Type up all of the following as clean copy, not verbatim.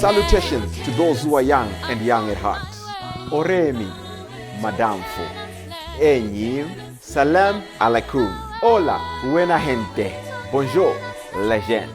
Salutations to those who are young and young at heart. Oremi, Madamfo, Enyi, Salam alaikum, Hola, buena gente, Bonjour, legend,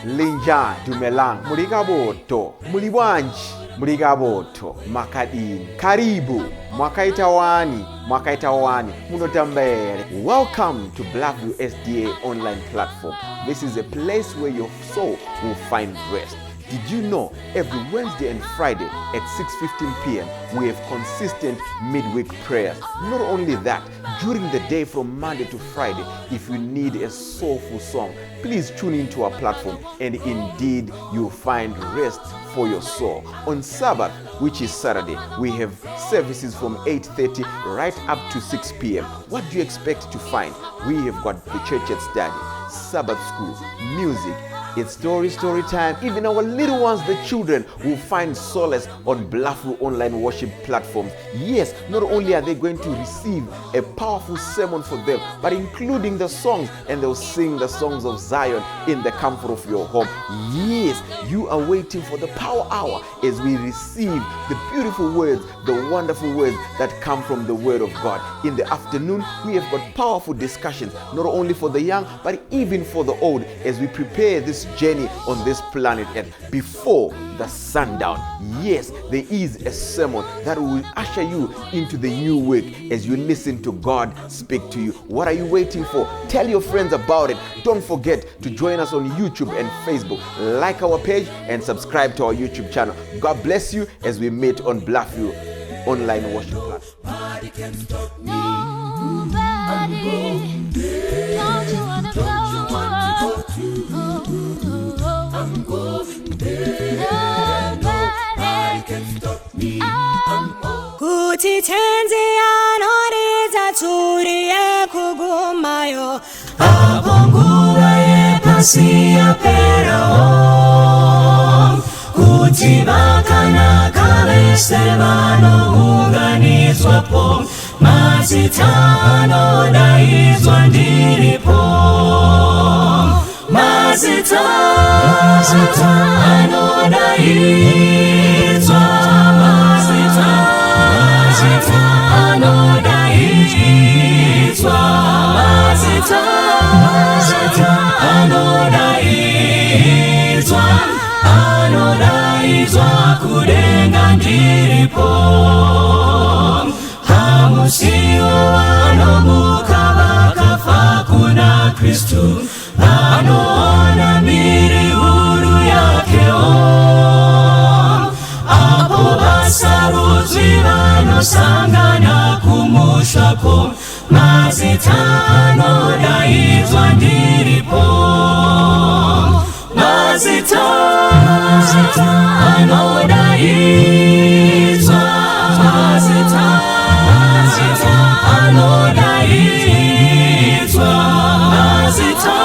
Linja, Dumelang, Murigaboto, Muliwanji, Murigaboto, Makadini, Karibu, Mwakaita wani, Mwakaita wani, Munotamba here. Welcome to Bluffview SDA online platform. This is a place where your soul will find rest. Did you know every Wednesday and Friday at 6:15 p.m. we have consistent midweek prayers? Not only that, during the day from Monday to Friday, if you need a soulful song, please tune into our platform and indeed you'll find rest for your soul. On Sabbath, which is Saturday, we have services from 8:30 right up to 6 p.m. What do you expect to find? We have got the church at study, Sabbath school, music. It's story, story time. Even our little ones, the children, will find solace on Bluffview online worship platforms. Yes, not only are they going to receive a powerful sermon for them, but including the songs, and they'll sing the songs of Zion in the comfort of your home. Yes, you are waiting for the power hour as we receive the beautiful words, the wonderful words that come from the Word of God. In the afternoon, we have got powerful discussions, not only for the young, but even for the old, as we prepare this journey on this planet Earth before the sundown. Yes, there is a sermon that will usher you into the new week as you listen to God speak to you. What are you waiting for? Tell your friends about it. Don't forget to join us on YouTube and Facebook. Like our page and subscribe to our YouTube channel. God bless you as we meet on Bluffview online worship platform. Nobody. Don't you wanna go? I'm going there. Nobody. Can stop me. I'm Kuti Tenzi anoridza tsuri yekugumayo, apo nguva yepasi yaperawo, kuti vakanaka vese vanounganidzwapo, mazita anodaidzwa ndiripo, mazita anodaidzwa, mazita anodaidzwa, mazita anodaidzwa, anodaidzwa kudenga ndiripo. Hamusiwo vanomuka vakafa kuna Kristu, vanoona mbiri huru yakewo, apo vasarudzwi vanosangana kumushako, mazita anodaidzwa ndiripo, mazita anodaidzwa, mazita anodaidzwa, mazita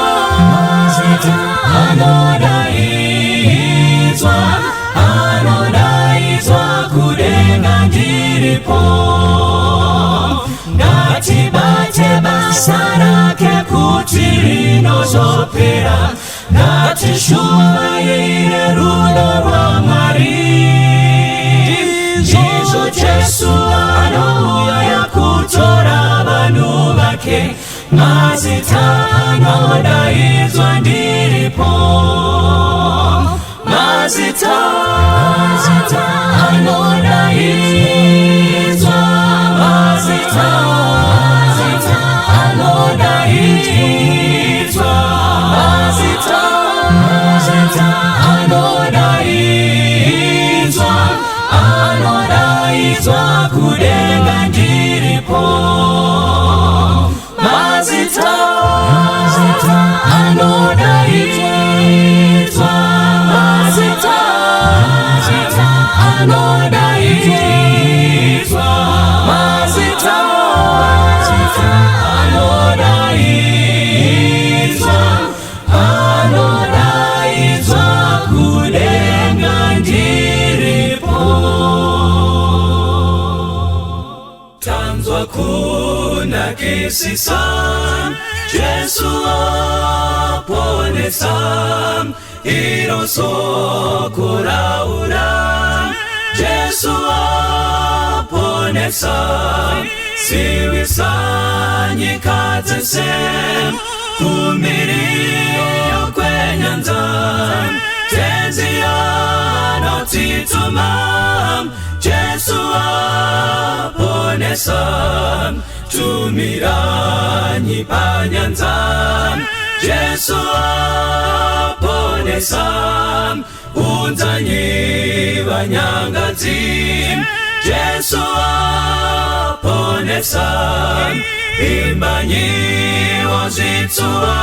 anodaidzwa, anodaidzwa kudenga ndiripo. Ngatibate basa rake kuti rinozopera, ngatishuvaire rudo rwaMwari. Ndizvo Jesu anouya kutora vanhu vake, mazita anodaidzwa ndiripo, mazita anodaidzwa, mazita anodaidzwa, mazita anodaidzwa, anodaidzwa kudenga ndiripo, mazita anodaidzwa, mazita anodaidzwa. Ndonzwa kunakisisa Jesu aponesa iro soko raura Jesu aponesa siwisa nyika dzese kumiriyo kwenyanza tenzi anotituma Jesu aponesa tumiranyi panyanza Jesu aponesa unzanyi vanyangadzi Jesu aponesa imbanyi wozvitsuva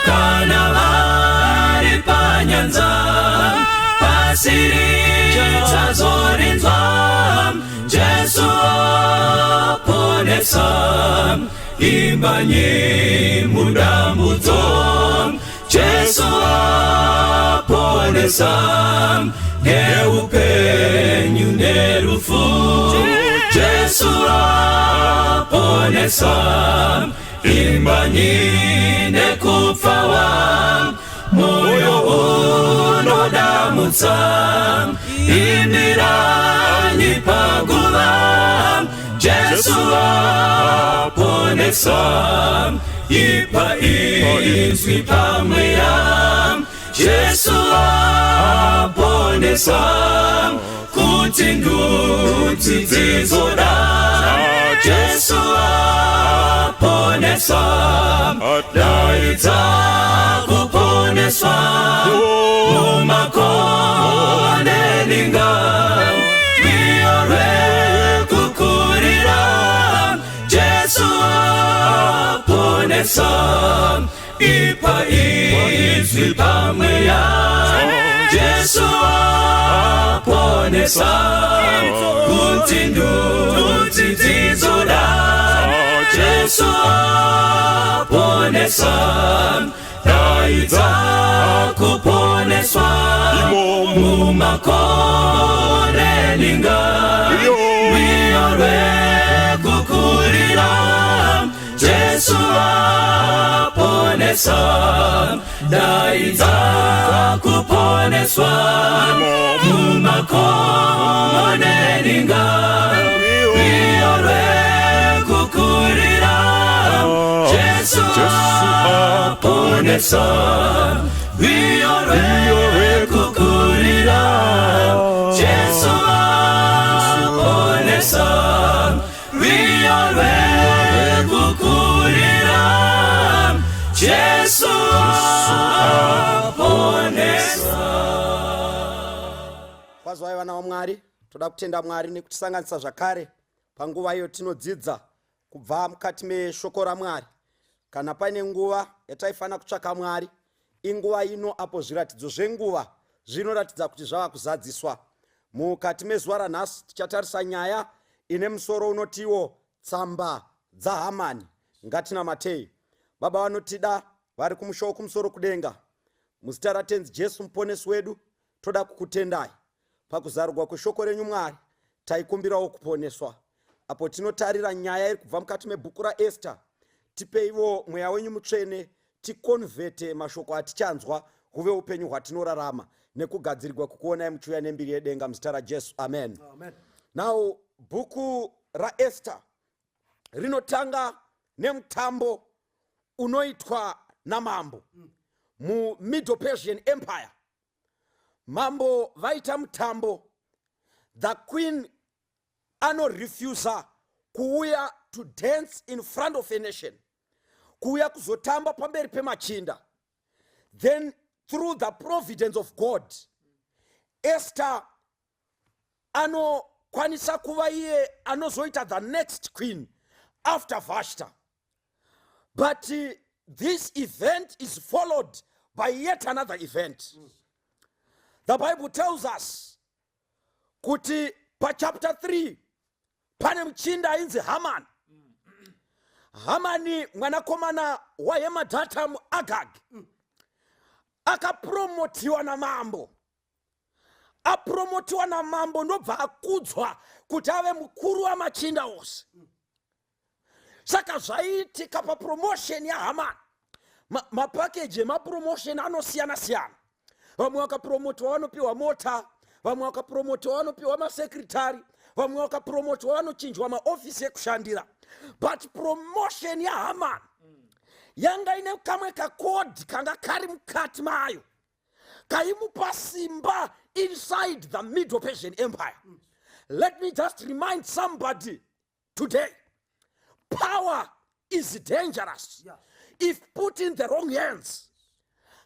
kana vari panyanza pasiri chazorinzwa Jesu aponesa imbanyi mudambudzo Jesu aponesa neupenyu nerufu Jesu aponesa imbanyi nekupfawa moyo unodamutsa imiranyi paguva Jesu aponesa ipa izwi pamweya Jesu aponesa kuti ndudzi dzizoda Jesu aponesa daidza kuponeswa mumakore ninga rwiyo rwekukurira Jesu aponesa ipa izwi pamweya Jesu aponesa kuti ndudzi dzizoda Jesu aponesa daidza kuponeswa mumakore ninga rwiyo rwekukurira Jesu aponesa daidza kuponeswa mumakore ninga rwiyo rwekukurira Jesu aponesa rwiyo rwekukurira Jesu aponesa rwiyo rwekukurira Jesu aponesa. Kwazwai vana vaMwari, toda kutenda Mwari nekutisanganisa zvakare panguva iyo tinodzidza kubva mukati meshoko raMwari. Kana paine nguva yataifanira kutsvaka Mwari, inguva ino apo zviratidzo zvenguva zvinoratidza kuti zvava kuzadziswa. Mukati mezuva ranhasi tichatarisa nyaya ine musoro unotiwo tsamba dzaHamani. Ngatinamatei. Baba vanotida vari kumusha wokumusoro kudenga, muzita raTenzi Jesu muponesi wedu, toda kukutendai pakuzarurwa kweshoko renyu Mwari. Taikumbirawo kuponeswa apo tinotarira nyaya iri kubva mukati mebhuku raEsta. Tipeiwo mweya wenyu mutsvene tikonvhete mashoko atichanzwa huve upenyu hwatinorarama nekugadzirirwa kukuonai muchiuya nembiri yedenga muzita raJesu, amen, amen. Now bhuku raEsta rinotanga nemutambo unoitwa namambo muMiddle Persian Empire. Mambo vaita mutambo, the queen anorefusa kuuya to dance in front of a nation, kuuya kuzotamba pamberi pemachinda. Then through the providence of God, Esther anokwanisa kuva iye anozoita the next queen after Vashta. But this event is followed by yet another event. The Bible tells us kuti pachapter 3 pane muchinda ainzi Hamani. Hamani mwanakomana waHemadhata muAgag akapromotiwa namambo. Apromotiwa namambo ndobva akudzwa. Kuti ave mukuru wamachinda ose. Saka zvaiitika papromotion yaHamani, mapakeji emapromotion anosiyana siyana. Vamwe vakapromotwa vanopiwa mota, vamwe vakapromotwa vanopiwa masekretary, vamwe vakapromotwa vanochinjwa maofisi ekushandira. But promotion yaHamani yanga ine kamwe kakodhi kanga kari mukati mayo kaimupa simba inside the Middle Persian Empire. Let me just remind somebody today, power is dangerous if put in the wrong hands.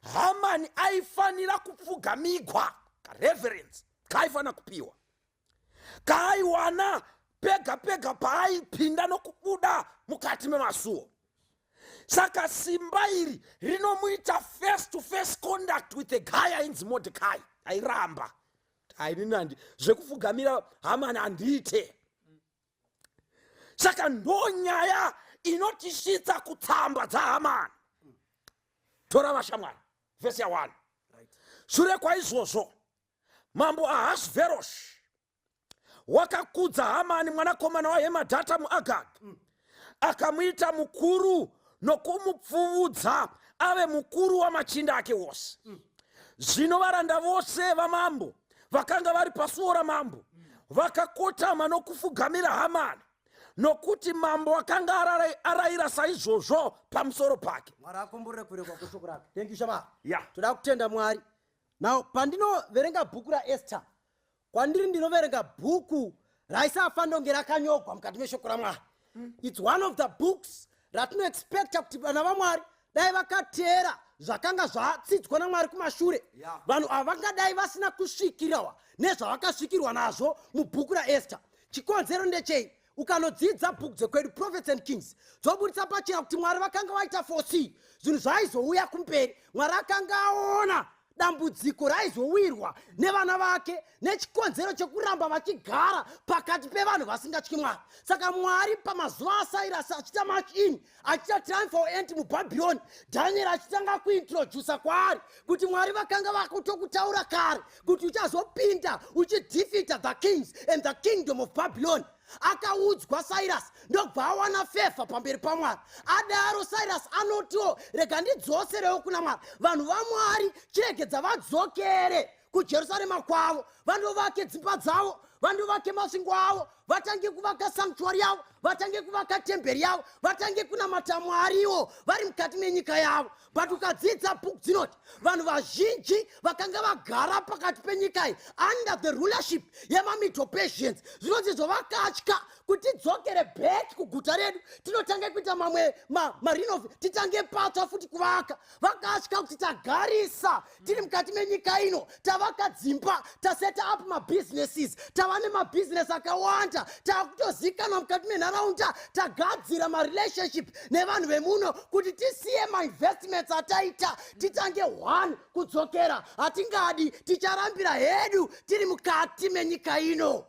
Hamani aifanira kupfugamigwa, reverence kaaifanira kupiwa kaaiwana pega pega paaipinda nokubuda mukati memasuo. Saka simba iri rinomuita face to face contact with a guy ainzi Mordecai. Airamba, "Ainini zvekupfugamira Hamani handiite." Saka ndo nyaya inotisvitsa kutsamba dzaHamani. Tora vashamwari, vhesi ya1. Shure kwaizvozvo mambo Ahashveroshi wakakudza Hamani mwanakomana waHemadhata muAgagi, akamuita mukuru nokumupfuvudza ave mukuru wamachinda ake wose. Zvino varanda vose vamambo vakanga vari pasuo ramambo vakakotama nokufugamira Hamani, nokuti mambo akanga arayira saizvozvo pamusoro pake. Mwari akomborere kuverengwa kweshoko rake. Thank you, shama. Ya. Toda kutenda Mwari. Now, pandinoverenga bhuku raEsther, kwandiri ndinoverenga bhuku raisafanira kunge rakanyorwa mukati meshoko raMwari. It's one of the books ratinoexpecta kuti vana vaMwari dai vakateera zvakanga zvatsidzwa naMwari kumashure, vanhu ava vangadai vasina kusvikirwa nezvavakasvikirwa nazvo mubhuku raEsther. Chikonzero ndechei? Ukanodzidza bhuku dzekwedu, Prophets and Kings, dzobudisa pachena kuti Mwari vakanga vaita foresee zvinhu zvaizouya kumberi. Mwari akanga aona dambudziko raizowirwa nevana vake nechikonzero chekuramba vachigara pakati pevanhu vasingatyi Mwari. Saka Mwari pamazuva aCyrus achiita march in, achiita triumphal entry muBhabhironi, Dhanieri achitanga kuintrodusa kwaari kuti Mwari vakanga vakutokutaura kare kuti uchazopinda uchidefeata the kings and the kingdom of Babylon. Akaudzwa Cyrus, ndobva awana favour pamberi paMwari. Adaro Cyrus anotiwo, "Rega ndidzoserewo kuna Mwari. Vanhu vaMwari chiregedza vadzokere kuJerusarema kwavo, vandovake dzimba dzavo, vandovake masvingo avo, vatange kuvaka sanctuary yavo, vatange kuvaka temberi yavo, vatange kunamata Mwariwo vari mukati menyika yavo." But ukadzidza bhuku dzinoti vanhu vazhinji vakanga vagara pakati penyika iyi under the rulership yemaMedo-Persians, zvinonzi zvovakatya kuti tidzokere back kuguta redu, tinotange kuita mamwe marenov, titange patsva futi kuvaka. Vakatya kuti tagarisa tiri mukati menyika ino, tavaka dzimba, taseta up mabusinesses, tava nemabhizinesi akawanda, taakutozikanwa mukati menharaunda, tagadzira marelationship nevanhu vemuno, kuti tisiye mainvestments ataita, titange one kudzokera, hatingadi, ticharambira hedu tiri mukati menyika ino.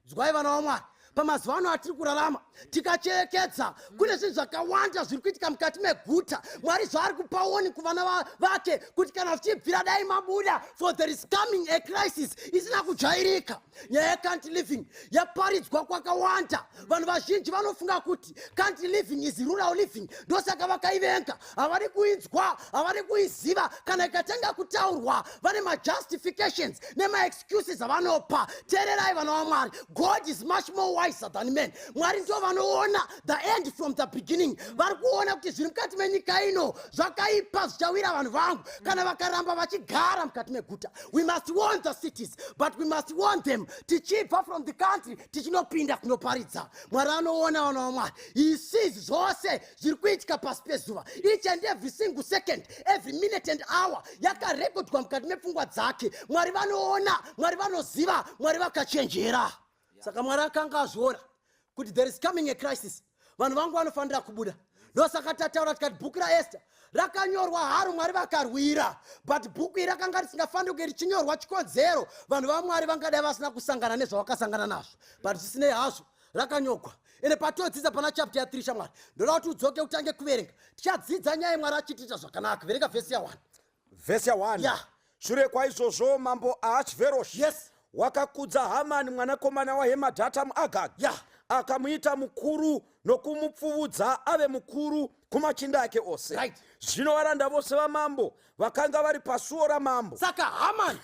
Zwai vana vaMwari, pamazuva ano atiri kurarama, tikacherekedza kune zvinhu zvakawanda zviri kuitika mukati meguta. Mwari zvaari kupaoni kuvana vake kuti kana zvichibvira dai mabuda, for there is coming a crisis isina kujairika. Nyaya yecountry living yaparidzwa kwakawanda. Vanhu vazhinji vanofunga kuti country living is rural living, ndosaka vakaivenga, havadi kuinzwa, havadi kuiziva. Kana ikatanga kutaurwa, vane majustifications nemaexcuses avanopa. Teererai vana vaMwari, God is much more wiser than men. Mwari ndo vanoona the end from the beginning. Vari kuona kuti zviri mukati menyika ino zvakaipa zvichawira vanhu vangu kana vakaramba vachigara mukati meguta. We must warn the cities, but we must warn them tichibva from the country tichinopinda kunoparidza. Mwari anoona, vana vaMwari. He sees zvose zviri kuitika pasi pezuva, each and every single second, every minute and hour yakarekodwa mukati mepfungwa dzake. Mwari vanoona, Mwari vanoziva, Mwari vakachenjera. Saka Mwari akanga azviona kuti there is coming a crisis, vanhu vangu vanofanira kubuda. Ndosaka tataura tikati bhuku raEsther rakanyorwa haro, Mwari vakarwira, but bhuku iri rakanga risingafaniri kunge richinyorwa. Chikonzero, vanhu vaMwari vangadai vasina kusangana nezvavakasangana nazvo. But zvisinei hazvo, rakanyorwa. Ende patodzidza pana chapter ya3, shamwari, ndoda kuti udzoke utange kuverenga. Tichadzidza nyaya yeMwari achitiita zvakanaka. Verenga vhesi ya1. Vhesi ya1. Shure kwaizvozvo mambo Ahashveroshi Wakakudza Hamani mwanakomana waHemadhata muAgagi, akamuita mukuru nokumupfuvudza ave mukuru kumachinda ake ose. Zvino varanda vose vamambo vakanga vari pasuo ramambo. Saka Hamani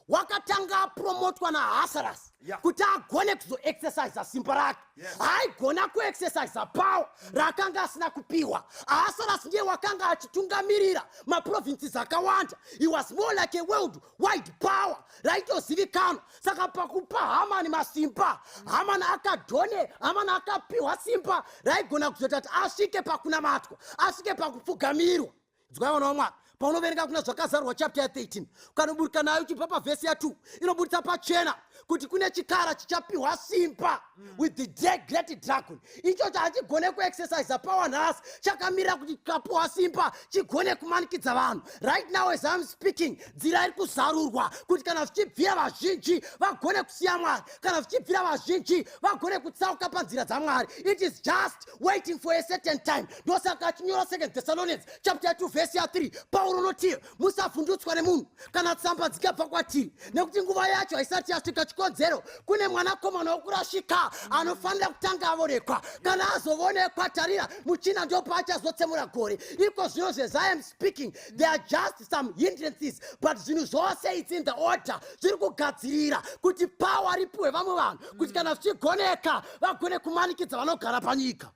wakatanga apromotwa naAhasuerus kuti agone kuzoexercisa simba rake. Haigona kuexercisa power raakanga asina kupiwa. Ahasuerus ndiye wakanga achitungamirira maprovinces akawanda. He was more like a world wide power raitozivikanwa. Saka pakupa Hamani masimba, Hamani akadhone, Hamani akapiwa simba raigona kuzoita kuti asvike pakunamatwa, asvike pakupfugamirwa. Nzwai, vana vaMwari, paunoverenga kuna Zvakazarurwa chapter ya13, ukanoburika nayo uchibva pavhesi ya2, inobudisa pachena kuti kune chikara chichapiwa simba with the great dragon. Ichocho hachigone kuexercisa power nhasi, chakamirira kuti chikapiwa simba chigone kumanikidza vanhu. Right now as I'm speaking, nzira iri kuzarurwa kuti kana zvichibvira vazhinji vagone kusiya Mwari, kana zvichibvira vazhinji vagone kutsauka panzira dzaMwari. It is just waiting for a certain time. Ndosaka achinyora Second Thessalonians chapter 2 vhesi ya3, Pauro unoti, "Musavhundutswa nemunhu kana tsamba dzikabva kwatiri, nekuti nguva yacho haisati yasvika. Chikonzero, kune mwanakomana wokurashika anofanira kutanga avonekwa. Kana azovonekwa, tarira, muchina ndo paachazotsemura gore." Iko zvino, as I am speaking, there are just some hindrances, but zvinhu zvose, it's in the order, zviri kugadzirira kuti power ripiwe vamwe vanhu, kuti kana zvichigoneka vagone kumanikidza vanogara panyika.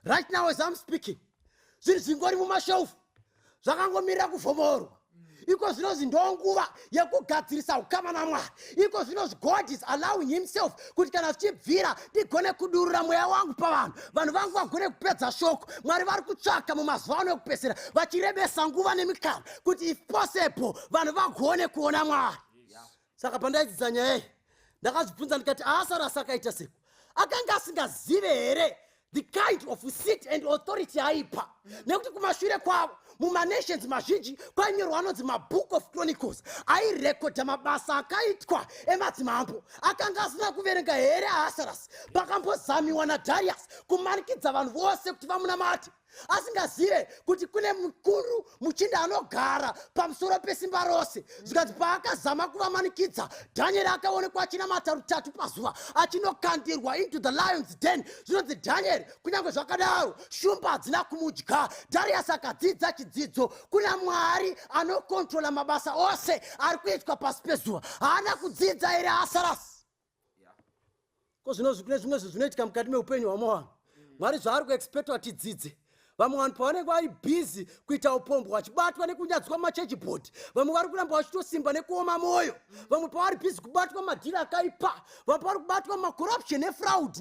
Right now as I'm speaking, zvinhu zvingori mumashelfu zvakangomirira kuvhomorwa. Iko zvinozvi ndo nguva yekugadzirisa ukama naMwari. Iko zvinozvi God is allowing himself kuti kana zvichibvira ndigone kudurura mweya wangu pavanhu, vanhu vangu vagone kupedza shoko. Mwari vari kutsvaka mumazuva ano ekupedzisira, vachirebesa nguva nemikana kuti if possible vanhu vagone kuona Mwari. Saka pandaidzidza nyaya iyi, ndakazvibvunza ndikati, Ahasuerus akaita seko akanga asingazive here the kind of seat and authority aipa? Nekuti kumashure kwavo mumanations mazhinji kwainyorwa anonzi maBook of Chronicles, airekodha mabasa akaitwa emadzimambo. Akanga asina kuverenga here Ahasuerus pakambozamiwa naDarius kumanikidza vanhu vose kuti vamunamate, asingazive kuti kune mukuru muchinda anogara pamusoro pesimba rose? Zvikanzi paakazama kuvamanikidza, Dhanieri akaonekwa achinamata rutatu pazuva, achinokandirwa into the lion's den. Zvinonzi Dhanieri, kunyange zvakadaro, shumba hadzina kumudya. Dharius akadzidza chidzidzo: kuna Mwari anokontrola mabasa ose ari kuitwa pasi pezuva. Haana kudzidza here Ahasuerus? Ko zvinozvi kune zvimwe zvinhu zvinoitika mukati meupenyu hwamwe vanhu, Mwari zvaari kuexpectwa tidzidze. Vamwe vanhu pavanenge vari busy kuita upombwe, vachibatwa nekunyadzwa mumachechi board, vamwe vari kuramba vachitosimba nekuoma mwoyo. Vamwe pavari busy kubatwa madhiri akaipa, vamwe pavari kubatwa macorruption nefraud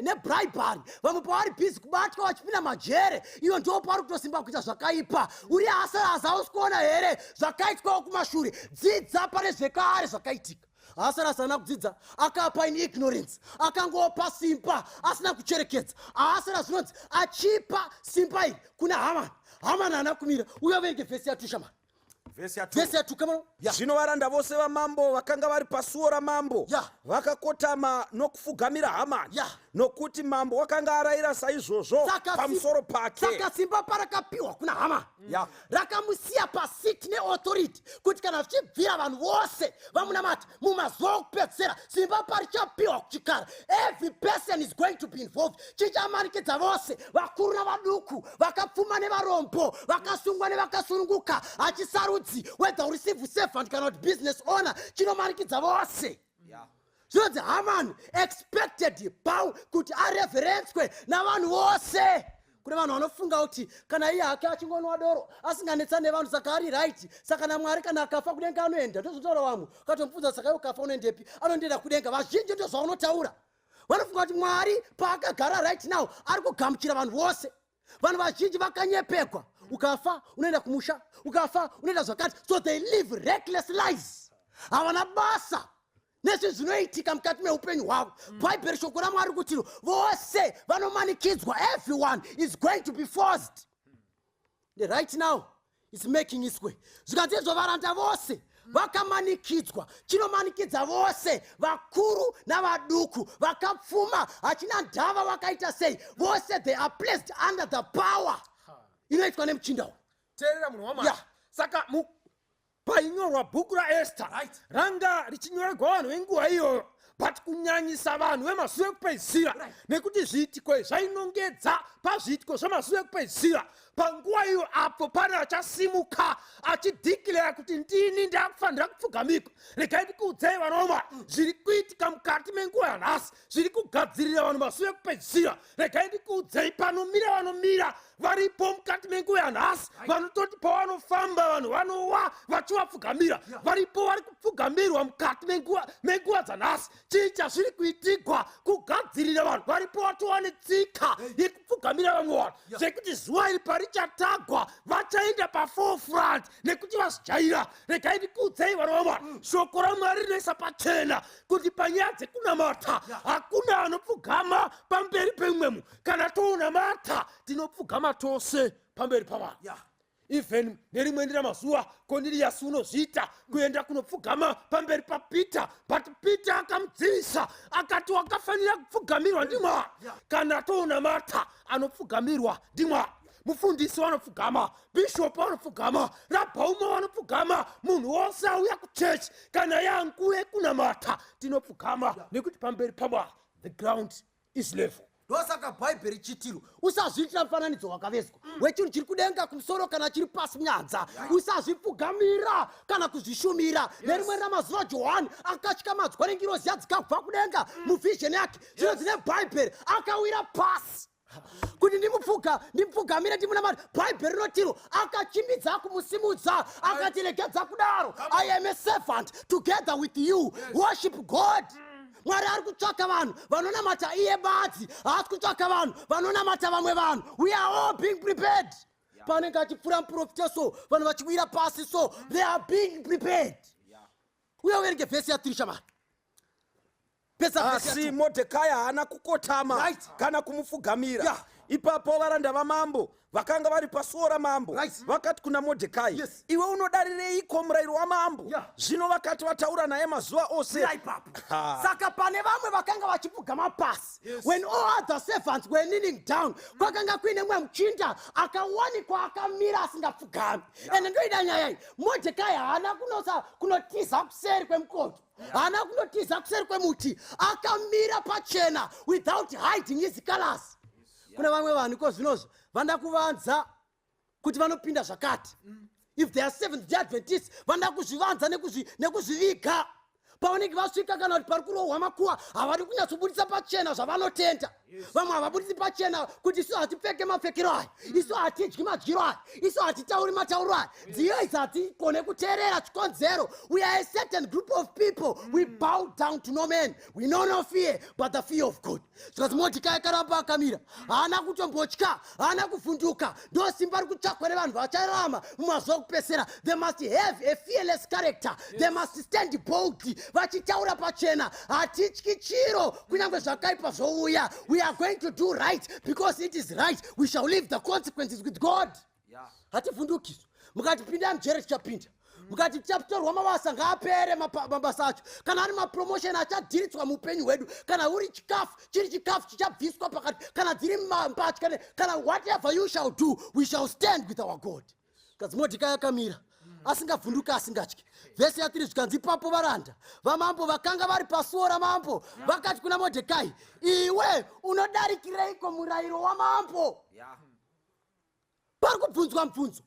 nebribery, vamwe pavari busy kubatwa vachipinda majere, iyo ndo pavari kutosimba kuita zvakaipa. Uri Ahasuerus, hausi kuona here zvakaitwawo kumashure? Dzidza pane zvekare zvakaitika. Ahasuerus haana kudzidza, akapa in ignorance, akangopa simba asina kucherekedza. Ahasuerus zvinonzi achipa simba iri kuna Hamani, Hamani haana kumira. Uye verenge vhesi ya2, shamani. Vhesi ya2. Vhesi ya2, come on. Zvino varanda vose vamambo vakanga vari pasuo ramambo vakakotama nokufugamira Hamani, nokuti mambo wakanga arayira saizvozvo pamusoro pake. Saka simba parakapiwa kuna Hamani, rakamusiya paseat neauthority kuti kana zvichibvira vanhu vose vamunamata. Mumazuva okupedzisira, simba parichapiwa kuchikara, every person is going to be involved. Chichamanikidza vose, vakuru navaduku, vakapfuma nevarombo, vakasungwa nevakasununguka. Hachisarudzi whether uri civil servant kana kuti business owner, chinomanikidza vose. Zvinonzi Haman expected pow kuti areverenswe navanhu vose. Kune vanhu vanofunga kuti kana iye hake achingonwa doro asinganetsa nevanhu, saka ari right, saka naMwari kana akafa kudenga anoenda. Ndozvotaura vamwe. Ukatomubvunza, "Saka iwe ukafa unoendepi?" "Anondoenda kudenga." Vazhinji ndozvaunotaura. Vanofunga kuti Mwari paakagara right now ari kugamuchira vanhu vose. Vanhu vazhinji vakanyepegwa: ukafa unoenda kumusha, ukafa unoenda zvakati. So they live reckless lives, havana basa nezvinhu zvinoitika mukati meupenyu hwavo. Bhaibheri, shoko raMwari, kuti vose vanomanikidzwa. Everyone is going to be forced. The right now is making its way. Zvikanzi izvo varanda vose vakamanikidzwa. Chinomanikidza vose, vakuru navaduku, vakapfuma, hachina ndava vakaita sei, vose they are placed under the power inoitwa nemuchinda uyu. Teerera, munhu waMwari. Saka Painyorwa bhuku raEsta, ranga richinyorerwa vanhu venguva iyoyo, but kunyanyisa vanhu vemazuva ekupedzisira, nekuti zviitiko izvi zvainongedza pazviitiko zvemazuva ekupedzisira, panguva iyo apo pane achasimuka achideclare kuti, "Ndini ndakufanira kupfugamikwa." Regai ndikuudzei, vanoma, zviri kuitika mukati menguva yanhasi zviri kugadzirira vanhu mazuva ekupedzisira. Regai ndikuudzei, panomira vanomira varipo mukati menguva yanhasi vanototi pavanofamba vanhu vanowa vachivapfugamira. Varipo vari kupfugamirwa mukati menguva dzanhasi. Chii chazviri kuitigwa? Kugadzirira vanhu. Varipo vatova netsika yekupfugamira vamwe vanhu, zvekuti zuva iri parichatagwa vachaenda paforefront nekuti vazvijaira. Regai ndikuudzei, vana vamwari, shoko raMwari rinoisa pachena kuti panyaya dzekunamata hakuna anopfugama pamberi pemumwe munhu. Kana tounamata, tinopfugama tose pamberi pavanhu. Even nerimwe ramazuva Koniriyasi unozviita kuenda kunopfugama pamberi paPeter, but Peter akamudzivisa akati wakafanira kupfugamirwa ndiMwari. Kana tounamata, anopfugamirwa ndiMwari. Mufundisi vanopfugama, bhishopu vanopfugama, rabhauma vanopfugama, munhu wose auya kuchechi, kana yanguva yekunamata tinopfugama, nekuti pamberi paMwari the ground is level. Ndosaka Bhaibheri chitiro, usazviitira mufananidzo wakavezwa wechinhu chiri kudenga kumusoro kana chiri pasi munyanza, usazvipfugamira kana kuzvishumira. Nerimwe ramazuva Johani akatyamadzwa nengirozi yadzikabva kudenga muvision yake, zvino dzine Bhaibheri, akawira pasi kuti ndimupfuga, ndimupfugamire, ndimunamati. Bhaibheri rinotiro akachimbidza kumusimudza, akati, "Regedza kudaro. I am a servant together with you. Worship God." Mwari ari kutsvaka vanhu vanonamata iye badzi, haasi kutsvaka vanhu vanonamata vamwe vanhu. We are all being prepared. Panenge achipfuura muprofita so, vanhu vachiwira pasi so, they are being prepared. Uye uverenge vhesi ya3, shamari. Pesa vhesi Asi ya2. Modhekai haana kukotama kana kumupfugamira. Ipapo varanda vamambo vakanga vari pasuo ramambo vakati kuna Modhekai, "Iwe unodarireiko murayiro wamambo?" Zvino vakati vataura naye mazuva ose Mira ipapo. Ha. Saka pane vamwe vakanga vachipfugama pasi when all other servants were kneeling down, kwakanga kuine mumwe muchinda akawanikwa akamira asingapfugami. Ende ndoida nyaya iyi. Modhekai haana kunosa kunotiza kuseri kwemukoto, haana kunotiza kuseri kwemuti, akamira pachena without hiding his colors. Kuna vamwe vanhu iko zvinozvo vanoda kuvanza kuti vanopinda zvakati. If they are Seventh Day Adventist, vanoda kuzvivanza nekuzviviga pavanenge vasvika, kana kuti pari kurohwa makuwa havadi kunyatsobudisa pachena zvavanotenda. Vamwe havabudisi pachena kuti isu hatipfeke mapfekero aya, isu hatidyi madyiro aya, isu hatitauri matauro aya. Dziyo idzi hatikone kuteerera. Chikonzero, we are a certain group of people. We bow down to no man. We know no fear but the fear of God. Zvikati Modhikai akaramba akamira, haana kutombotya, haana kuvhunduka. Ndo simba ri kutsvakwa nevanhu vachararama mumazuva okupedzisira. They must have a fearless character. They must stand boldly vachitaura pachena, "Hatityi chiro, kunyange zvakaipa zvouya. We are going to do right because it is right. We shall leave the consequences with God." Hativhundukiswa. Mukati pindai mujere, tichapinda. Mukati tichatorwa mabasa, ngaapere mabasa acho. Kana ari mapromotion, achadhiritswa muupenyu hwedu. Kana uri chikafu, chiri chikafu chichabviswa pakati. Kana dziri mbatya, kana whatever you shall do, we shall stand with our God. Kadzi Modhikai akamira asingavhunduki, asingatyi. Vhesi ya3, zvikanzi, ipapo varanda vamambo vakanga vari pasuo ramambo vakati kuna Modhekai, "Iwe unodarikireiko murayiro wamambo?" Pari kubvunzwa mubvunzo.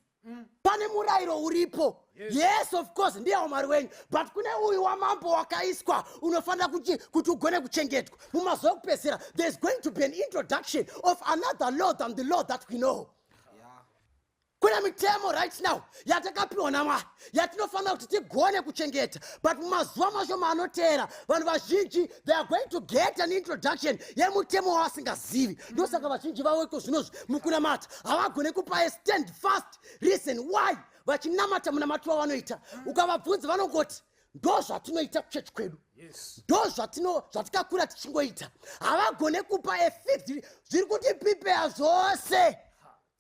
Pane murayiro uripo, yes, of course, ndiye waMwari wenyu, but kune uyu wamambo wakaiswa unofanira kuti ugone kuchengetwa. Mumazuva ekupedzisira there is going to be an introduction of another law than the law that we know. Kune mitemo right now yatakapiwa naMwari yatinofanira kuti tigone kuchengeta, but mumazuva mashoma anoteera vanhu vazhinji, they are going to get an introduction yemutemo wavasingazivi. Ndosaka vazhinji vaweko zvinozvi mukunamata havagone kupa a stand fast reason why vachinamata munamato wavanoita. Ukavabvunza, vanongoti, "Ndo zvatinoita kuchechi kwedu, ndo zvatikakura tichingoita." Havagone kupa a fixed. Zviri kuti prepare zvose.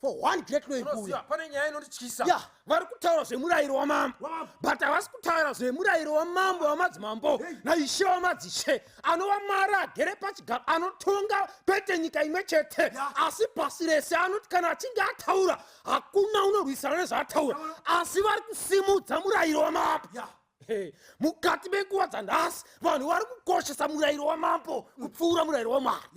For one great law ikuuya. Unoziva, pane nyaya inondityisa. Vari kutaura zvemurayiro wamambo, but havasi kutaura zvemurayiro wamambo wamadzimambo naishe wamadzishe, anova Mwari agere pachigaro, anotonga kwete nyika imwe chete asi pasi rese. Anoti kana achinge ataura, hakuna unorwisana nezvaataura. Asi vari kusimudza murayiro wamambo. Hey, mukati menguva dzanhasi vanhu vari kukoshesa murayiro wamambo kupfuura murayiro wamwari.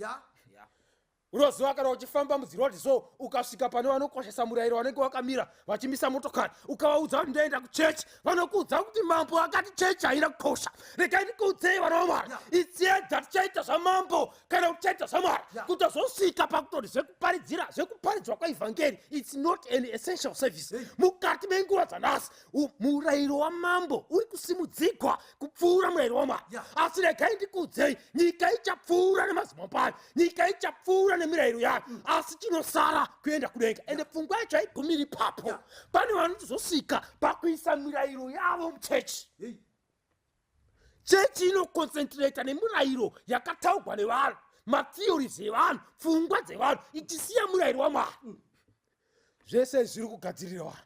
Unoziva, kana uchifamba mudzirodhi so, ukasvika pane vanokoshesa murayiro vanenge vakamira vachimisa motokari, ukavaudza kuti ndoenda kuchechi, vanokuudza kuti mambo akati chechi haina kukosha. Regai ndikuudzei, vana vamwari, itsiedza tichaita zvamambo kana kuti tichaita zvamwari. Kutozosvika pakutoti zvekuparidzira, zvekuparidzwa kwaivhangeri, it's not an essential service mukati menguva dzanhasi. Murayiro wamambo uri kusimudzigwa kupfuura murayiro wamwari. Asi regai ndikuudzei, nyika ichapfuura nemadzimambo ayo, nyika ichapfuura nemirayiro yayo, asi chinosara kuenda kudenga. Ende pfungwa yacho haigumiri ipapo. Pane vanotozosvika pakuisa mirayiro yavo muchechi. Chechi inoconcentrata nemurayiro yakataurwa nevanhu, matheories evanhu, pfungwa dzevanhu, ichisiya murayiro wamwari. Zvese zviri kugadzirira vanhu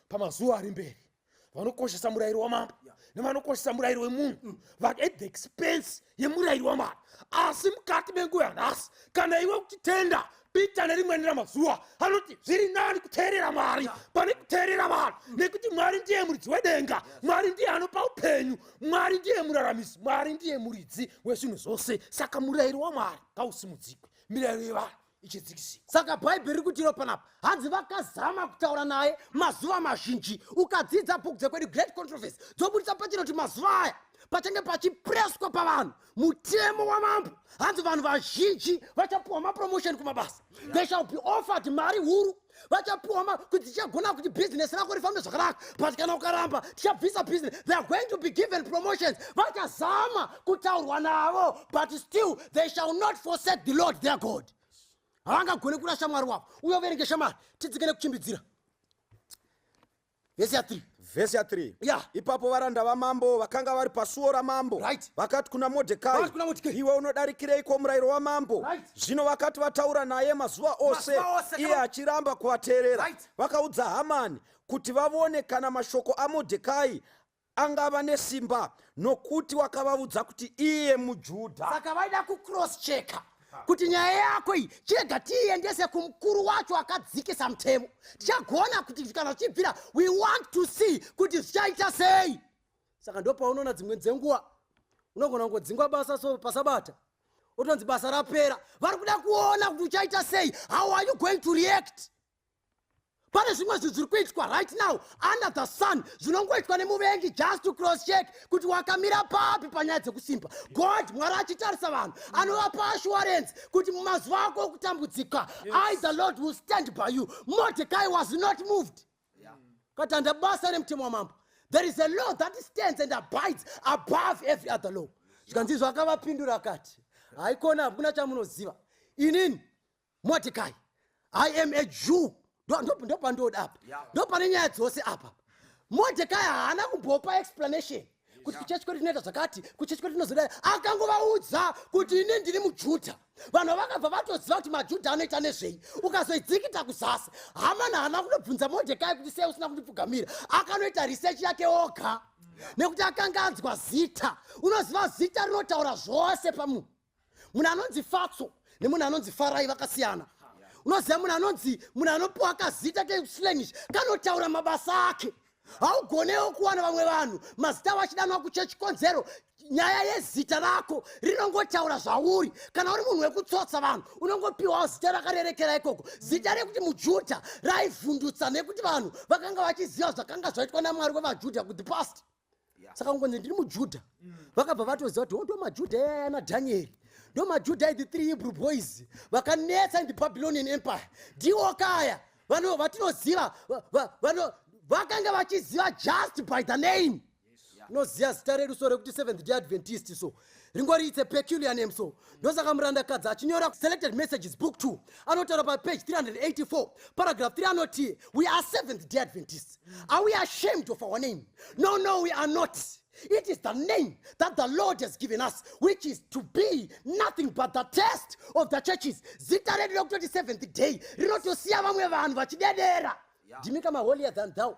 pamazuva ari mberi, vanokoshesa murayiro wamambo nevanokoshesa murayiro wemunhu, but at the expense yemurayiro wamwari. Asi mukati menguva yanhasi, kana iwe uchitenda, Peter nerimweni ramazuva anoti zviri nani kuteerera Mwari pane kuteerera vanhu, nekuti Mwari ndiye muridzi wedenga, Mwari ndiye anopa upenyu, Mwari ndiye muraramisi, Mwari ndiye muridzi wezvinhu zvose. Saka murayiro wamwari ngausimudzikwe, mirayiro yevanhu ichidzikisika. Saka Bhaibheri riri kutiro panapa, hanzi vakazama kutaura naye mazuva mazhinji. Ukadzidza bhuku dzekwedu, Great Controversy, dzobudisa pachino kuti mazuva aya pachange pachipreswa pavanhu mutemo wamambo, hanzi vanhu vazhinji vachapiwa mapromotion kumabasa. They shall be offered mari huru, vachapiwa kuti tichagona kuti bhizinesi rako rifambe zvakanaka, but kana ukaramba tichabvisa business. They are going to be given promotions. Vachazama kutaurwa navo, but still they shall not forsake the Lord their God. Havangagoni kurasha Mwari wavo. Uye verenge, shamari, tidzike nekuchimbidzira vhesi ya3. Vhesi ya3. Ipapo varanda vamambo vakanga vari pasuo ramambo vakati kuna Modhekai, Vakati kuna Modhekai, "Iwe unodarikireiko murayiro wamambo?" Zvino vakati vataura naye mazuva ose, Mazuva ose, iye achiramba kuvateerera, vakaudza Hamani kuti vavone kana mashoko aModhekai angava nesimba, nokuti wakavaudza kuti iye muJudha. Saka vaida kucross checka kuti nyaya yako iyi chirega tiiendese kumukuru wacho akadzikisa mutemo. Tichagona kuti kana zvichibvira, we want to see kuti zvichaita sei. Saka ndopaunoona dzimwe dzenguva unogona kungodzingwa basa so pasabata, otonzi basa rapera. Vari kuda kuona kuti uchaita sei. How are you going to react? Pane zvimwe zvinhu zviri kuitwa right now under the sun, zvinongoitwa nemuvengi just to cross check kuti wakamira papi panyaya dzekusimba. God, Mwari achitarisa vanhu, anovapa assurance kuti mumazuva ako okutambudzika, I the Lord will stand by you. Mordecai was not moved. Kati handa basa nemutemo wamambo. There is a law that stands and abides above every other law. Zvikanzi akavapindura akati, "Haikona, hakuna chamunoziva. Inini Mordecai, I am a Jew." Ndopandoda apa, ndopane nyaya dzose apa. Mordecai haana kumbopa explanation kuti kuchechi kwedu tinoita zvakati, kuchechi kwedu tinozodai. Akangovaudza kuti ini ndiri muJudha. Vanhu vakabva vatoziva kuti maJudha anoita nezvei. Ukazoidzikita kuzasi, Hamani haana kunobvunza Mordecai kuti sei usina kundipfugamira. Akanoita research yake oga nekuti akanga anzwa zita. Unoziva, zita rinotaura zvose pamunhu. Munhu anonzi Fatso nemunhu anonzi Farai vakasiyana. Unoziva, munhu anonzi, munhu anopiwa kazita keslangish kanotaura mabasa ake. Haugonewo kuwana vamwe vanhu mazita vachidanwa kuchechi. Konzero nyaya yezita rako rinongotaura zvauri. Kana uri munhu wekutsotsa vanhu, unongopiwawo zita rakarerekera ikoko. Zita rekuti muJudha raivhundutsa nekuti vanhu vakanga vachiziva zvakanga zvaitwa naMwari wevajudha kuthe past. Saka kungonzi ndiri muJudha, vakabva vatoziva kuti ndo maJudha aya naDhanieri, ndo maJudha, the three Hebrew boys vakanetsa in the Babylonian Empire, ndiwo kaya vanhu vatinoziva. Vakanga vachiziva just by the name. Unoziva zita redu so rekuti Seventh Day Adventist so ringori, it's a peculiar name. So ndosaka murandakadzi achinyora Selected Messages Book 2, anotaura papage 384 paragraph 3, anoti, "We are Seventh Day Adventists. Are we ashamed of our name? No, we are not. It is the name that the Lord has given us, which is to be nothing but the test of the churches." Zita redu rekutoti Seventh Day rinotosiya vamwe vanhu vachidedera, "Ndimi kama holier than thou."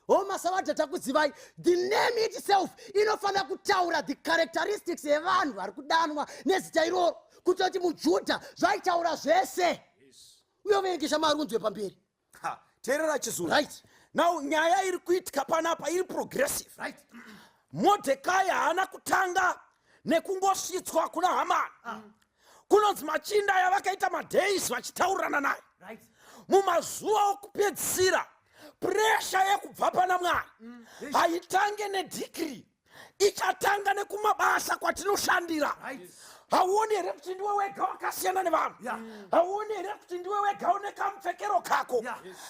O masavadha, takuzivai. The name itself inofanira kutaura the characteristics evanhu vari kudanwa nezita iroro, kutoti muJudha zvaitaura zvese. Uye verengesha marunzwe pamberi. Ha, teerera chizuru. Now nyaya iri kuitika panapa iri progressive. Modhekai haana kutanga nekungosvitswa kuna Hamani. Kunonzi machinda aya vakaita madays vachitaurirana naye. Mumazuva okupedzisira, pressure yekubva pana Mwari haitange nedecree, ichatanga nekumabasa kwatinoshandira. Hauoni here kuti ndiwe wega wakasiyana nevanhu? Hauoni here kuti ndiwe wega une kamupfekero kako?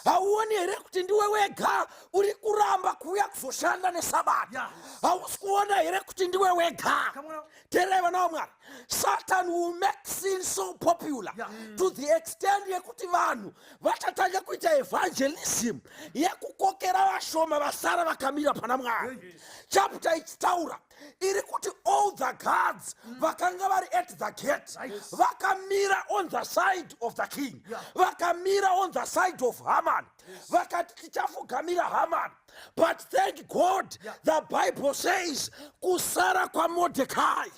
Hauoni here kuti ndiwe wega uri kuramba kuuya kuzoshanda nesabata? Hausi kuona here kuti ndiwe wega? Come on now. Teererai, vana vaMwari, Satan will make sin so popular to the extent yekuti vanhu vachatanga kuita evangelism yekukokera vashoma vasara vakamira pana Mwari. Chapter ichitaura iri kuti all the guards vakanga vari at the gate vakamira on the side of the king, vakamira on the side of Haman, vakati tichafugamira Haman. But thank God, the Bible says kusara kwaModhekai,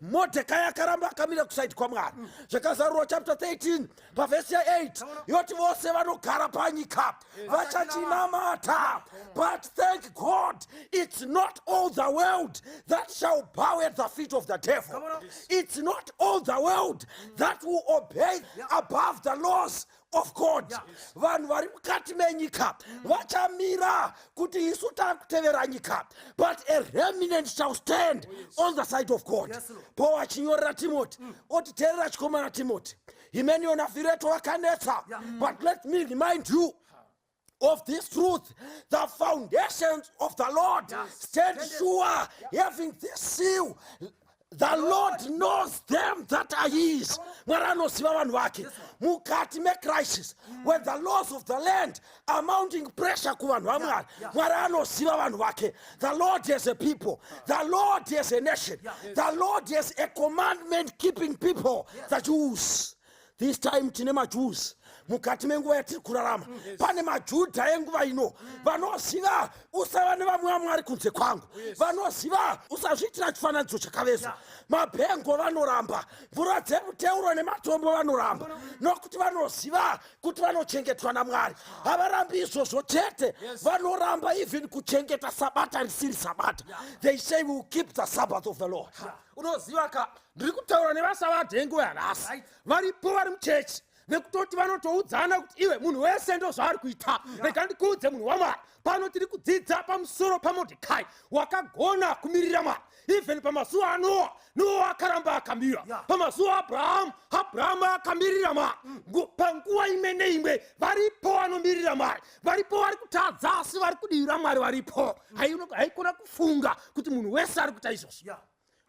Modhekai akaramba akamira kuside kwaMwari. Zvakazarurwa chapter 13 pavhesi ya8 yoti vose vanogara panyika vachachinamata. But thank God, it's not all the world that shall bow at the feet of the devil. It's not all the world that will obey above the laws of God. Vanhu vari mukati menyika vachamira kuti isu taakutevera nyika, but a remnant shall stand on the side of God. Paul achinyorera Timothy oti, "Teerera chikomana Timothy, Himenio naFireto vakanetsa, but let me remind you of this truth: the foundations of the Lord stand sure, having this seal, the Lord knows them that are his." Mwari anoziva vanhu vake. Mukati mecrisis, when the laws of the land are mounting pressure kuvanhu vaMwari, Mwari anoziva vanhu vake. The Lord has a people, the Lord has a nation, the Lord has a commandment keeping people, the Jews. This time tine maJews mukati menguva yatiri kurarama. Pane maJudha enguva ino vanoziva usava nevamwe vamwari kunze kwangu, vanoziva usazviitira chifananidzo chakavezwa. Mabhengo vanoramba, mvura dzemuteuro nematombo vanoramba, nokuti vanoziva kuti vanochengetwa naMwari. Havarambi izvozvo chete, vanoramba even kuchengeta sabata risiri sabata. They say, "We will keep the Sabbath of the Lord." Unoziva ka, ndiri kutaura nevasavadha enguva yanhasi. Varipo vari muchechi vekutoti vanotoudzana kuti iwe, munhu wese ndo zvaari kuita. Rega ndikuudze, munhu waMwari, pano tiri kudzidza pamusoro paModhekai wakagona kumirira Mwari. Even pamazuva aNoa, Noa akaramba akamira. Pamazuva aAbhurahamu, Abhurahamu akamirira Mwari. Panguva imwe neimwe varipo vanomirira Mwari, varipo vari kutadza asi vari kudivira Mwari varipo. Haikona kufunga kuti munhu wese ari kuita izvozvo.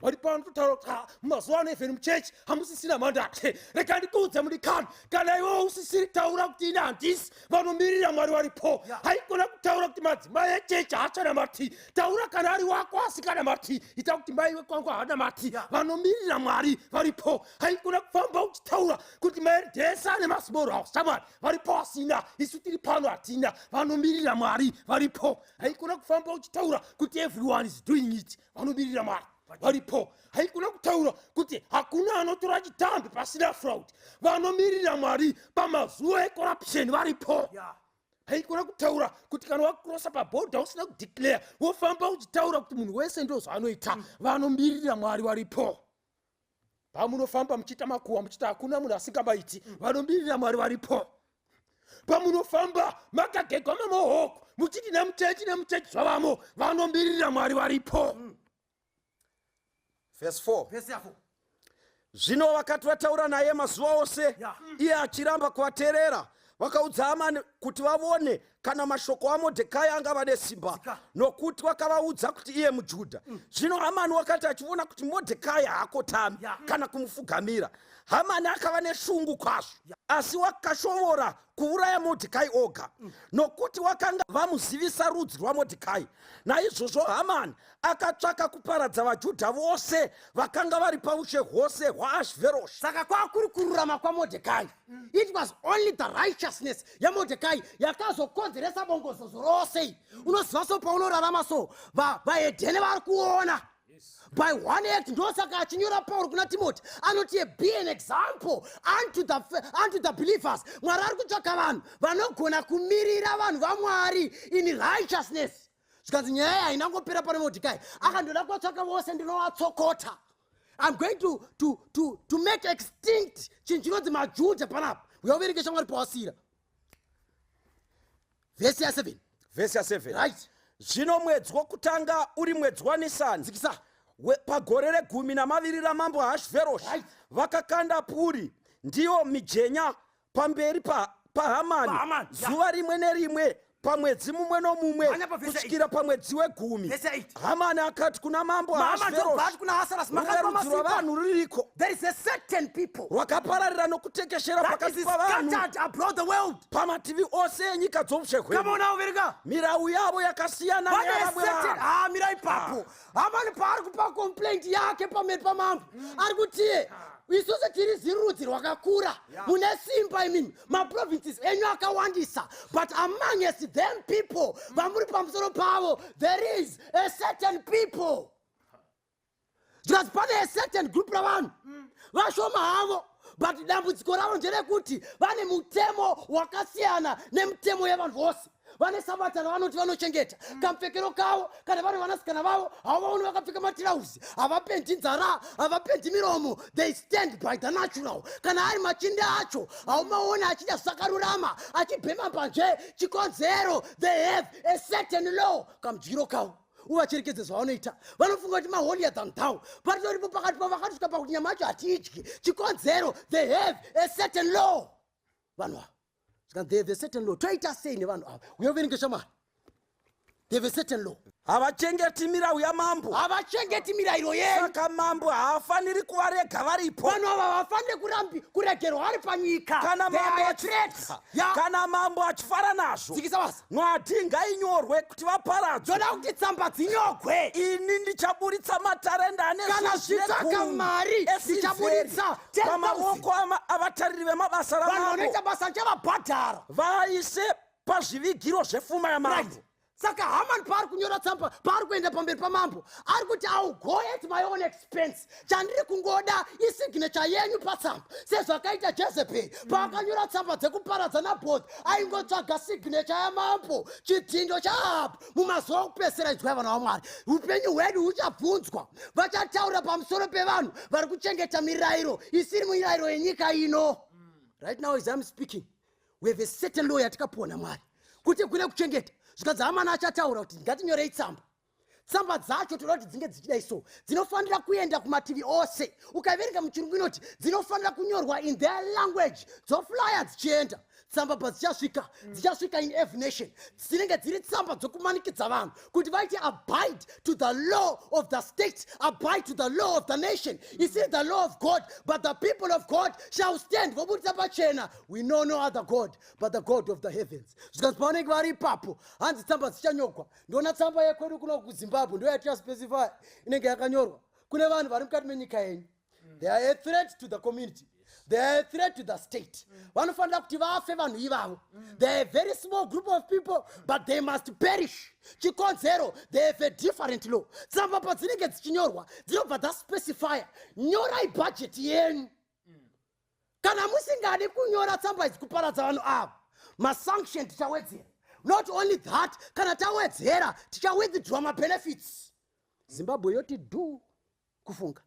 Varipo vanototaura kuti, "Ah, mumazuva ano even muchechi hamusisina mandate." Rega ndikuudze mudikani, kana iwewo usisiri, taura kuti ini handisi. Vanomirira Mwari varipo. Haikona kutaura kuti madzimai echechi haachanamati. Taura kana ari wako asikanamati, ita kuti mai wekwangu haanamati. Vanomirira Mwari varipo. Haikona kufamba uchitaura kuti maelders ane masmall house. Shamwari, varipo asina, isu tiri pano hatina. Vanomirira Mwari varipo. Haikona kufamba uchitaura kuti everyone is doing it. Vanomirira Mwari varipo. Haikona kutaura kuti hakuna anotora chitambi pasina fraud. Vanomirira Mwari pamazuva ecorruption varipo. Haikona kutaura kuti kana wakurosa pabhodha usina kudeclare, wofamba uchitaura kuti munhu wese ndo zvaanoita. Vanomirira Mwari varipo. Pamunofamba muchiita makuhwa muchiti hakuna munhu asingabaiti, vanomirira Mwari varipo. Pamunofamba makagegwa mamohoko muchiti nemuchechi nemuchechi zvavamo, vanomirira Mwari varipo. Verse 4. Vhesi yafo. Zvino vakati vataura naye mazuva ose, iye achiramba kuvateerera, vakaudza Hamani kuti vavone kana Kana mashoko aModhekai angava nesimba, nokuti wakavaudza kuti iye muJudha. Zvino Hamani wakati achiona kuti Modhekai haakotami kana kumufugamira, Hamani akava neshungu kwazvo, asi wakashovora kuuraya Modhekai oga, nokuti wakanga vamuzivisa rudzi rwaModhekai. Naizvozvo Hamani akatsvaka kuparadza vaJudha vose vakanga vari paushe hwose hwaAshveroshi. Saka kwakuri kururama kwaModhekai. It was only the righteousness yaModhekai yakazokonzeresa bongozozo rose. Unoziva, so paunorarama so, vahedhene vari kuona by one act. Ndosaka achinyora Pauro kuna Timoti anoti, "Be an example unto the believers." Mwari ari kutsvaka vanhu vanogona kumirira vanhu vaMwari in righteousness. Zvikanzi nyaya haina ngopera pane Modhekai, akandoda kuvatsvaka vose, ndinovatsokota. I'm going to make extinct chinhu chinonzi maJudha panapa. Uya uverenge, shamwari, pawasira vhesi ya7. Vhesi ya7. Right. Zvino mwedzi wokutanga, uri mwedzi waNisani, Dzikisa. pagore regumi namaviri ramambo Ahashveroshi, vakakanda puri, ndiyo mijenya, pamberi paHamani PaHamani, ya. zuva rimwe nerimwe pamwedzi mumwe nomumwe Manya pavhesi kusvikira pamwedzi wegumi. Vhesi ya8. Hamani akati kuna mambo Hamani ndobva Ahashveroshi, ati kuna Ahasuerus, "Rumwe "Makaipa rudzi masimba." rwavanhu ruriko There is a certain people rwakapararira nokutekeshera that pakati is pavanhu scattered abroad the world. pamativi ose enyika dzoushe Come hwedu. on now, verenga. Mirau yavo yakasiyana Pane neyavamwe certain vanhu." Ah, mira ipapo. Hamani paari kupa complaint yake pamberi pamambo, ari kutiye isusu tiri zirudzi rwakakura mune simba, imimi maprovinces enyu akawandisa, but amongst them people vamuri pamusoro pavo, there is a certain people. Zvikanzi pane a certain group ravanhu vashoma havo, but dambudziko ravo nderekuti vane mutemo wakasiyana nemutemo yevanhu vose. Vane sabata ravanoti vanochengeta, kamupfekero kavo. Kana vari vanasikana vavo, havaoni vakapfeka matirauzi, havapendi nzara, havapendi miromo. They stand by the natural. Kana ari machinda acho, haumaoni achiita zvisakarurama, achibhema mbanje. Chikonzero, they have a certain law, kamudyiro kavo. Uvacherekedze zvavanoita, vanofunga kuti maholier than thou. Patoripo pakati pavo vakatosvika pakuti nyama yacho hatiidyi. Chikonzero, they have a certain law. Vanhu ava, zvikanzi they have a certain law. Toita sei nevanhu ava? Uya uverenge, shamwari. They have a certain law. Havachengeti mirau yamambo. Havachengeti mirayiro yenyu. Saka mambo haafaniri kuvarega varipo. Vanhu ava havafaniri kurambi kuregerwa vari panyika. Kana They mambo are a threat. Ya. Kana mambo achifara nazvo, Dzikisa basa. mwati ngainyorwe kuti vaparadzwe. Toda kuti tsamba dzinyogwe. Ini ndichaburitsa matarenda ane Kana zviuru zvitsvaka zvegumi mari, esirivheri ndichaburitsa 10,000. pamaoko avatariri vemabasa Vanhu ramambo, vanoita basa nchavabhadhara. Vaise pazvivigiro zvefuma yamambo. Right. Saka Hamani paari kunyora tsamba, paari kuenda pamberi pamambo, ari kuti, "I will go at my own expense. Chandiri kungoda isignature yenyu patsamba." Sezvakaita Jezebheri paakanyora tsamba dzekuparadza Nabhothi, aingotsvaga signature yamambo, chidhindo chaAhabhu. Mumazuva okupedzisira, inzwai vana vaMwari, upenyu hwedu huchabvunzwa. Vachataura pamusoro pevanhu vari kuchengeta mirayiro isiri mirayiro yenyika ino. Right now, as I'm speaking, we have a certain law yatikapiwa naMwari kuti kune kuchengeta. Zvikanzi Hamani achataura kuti ngatinyorei tsamba. Tsamba dzacho toda kuti dzinge dzichidai, so dzinofanira kuenda kumativi ose. Ukaverenga muchirungu inoti dzinofanira kunyorwa in their language, dzoflya dzichienda. Tsamba padzichasvika, dzichasvika in every nation. Dzinenge dziri tsamba dzokumanikidza vanhu kuti vaite abide to the law of the state, abide to the law of the nation, isiri the law of God. But the people of God shall stand, vobudisa pachena, "We know no other god but the God of the heavens." Zvikanzi pavanenge vari ipapo, hanzi tsamba dzichanyorwa. Ndoona tsamba yekwedu kuno kuZimbabwe, ndo yatichaspecify, inenge yakanyorwa kune vanhu vari mukati menyika yenyu. They are a threat to the community, they are a threat to the state. Vanofanira kuti vafe vanhu ivavo. They are a very small group of people, but they must perish. Chikonzero, they have a different law. Tsamba padzinenge dzichinyorwa, dzinobva dzaspecifya, nyorai bhajeti yenyu. Kana musingadi kunyora tsamba idzi kuparadza vanhu ava, masanction tichawedzera. Not only that, kana tawedzera, tichawithdraw mabenefits. Zimbabwe yoti dhu kufunga,